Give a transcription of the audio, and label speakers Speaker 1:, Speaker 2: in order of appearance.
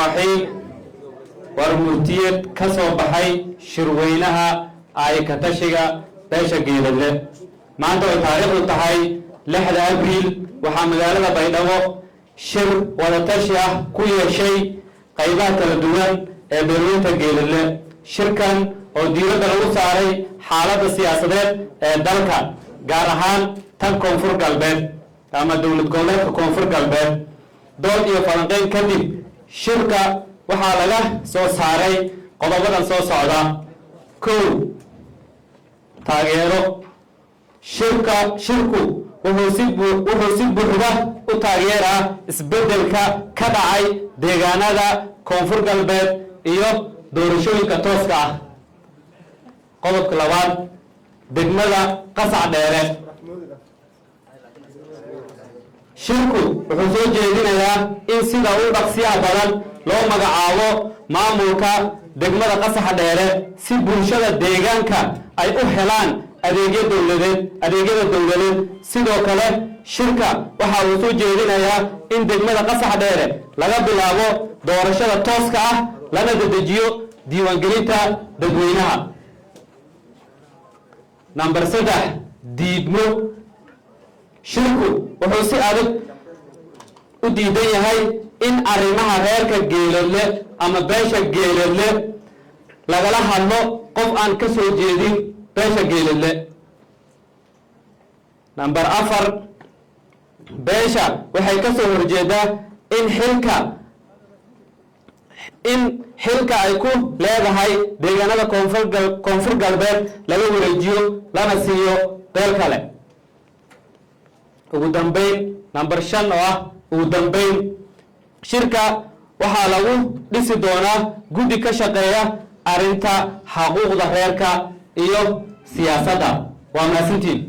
Speaker 1: Raxiim. War murtiyeed ka soo baxay shirweynaha ay ka tashiga beesha Geeladle. Maanta ay taariikhdu tahay 6da Abriil, waxaa magaalada Baydhabo shir wadatashi ah ku yeeshay qaybaha kala duwan ee beelweynta Geeladle. Shirkan oo diiradda lagu saaray xaaladda siyaasadeed ee dalka, gaar ahaan tan Koonfur Galbeed ama Dowlad Goboleedka Koonfur Galbeed. Dood iyo falanqeyn kadib, shirka waxaa laga soo saaray qodobadan soo socda. Kow, taageero. Shirka shirku wuxuu si buuxda u taageeraa isbeddelka ka dhacay deegaanada Koonfur Galbeed iyo doorashooyinka tooska ah. Qodobka labaad, degmada Qasac Dheere. Shirku wuxuu soo jeedinayaa in sida u dhaqsiyaha badan loo magacaabo maamulka degmada Qasaxa Dheere, si bulshada deegaanka ay u helaan adeegyo dowladeed, adeegyada dowladeed. Sidoo kale, shirka waxa uu soo jeedinayaa in degmada Qasax Dheere laga bilaabo doorashada tooska ah, lana dedejiyo diiwaangelinta dadweynaha. Number 3, diidmo. Shirku wuxuu si adag u diidan yahay in arrimaha reerka Geeladle ama beesha Geeladle lagala hadlo qof aan ka soo jeedin beesha Geeladle. Number 4, beesha waxay ka soo horjeedaa in xilka ay ku leedahay deegaanada Koonfur Galbeed laga wareejiyo, lana siiyo beel kale. Ugu dambeyn, number 5 oo ah ugu dambeyn, shirka waxaa lagu dhisi doonaa guddi ka shaqeeya arrinta xaquuqda reerka iyo siyaasadda. Waa mahadsantiin.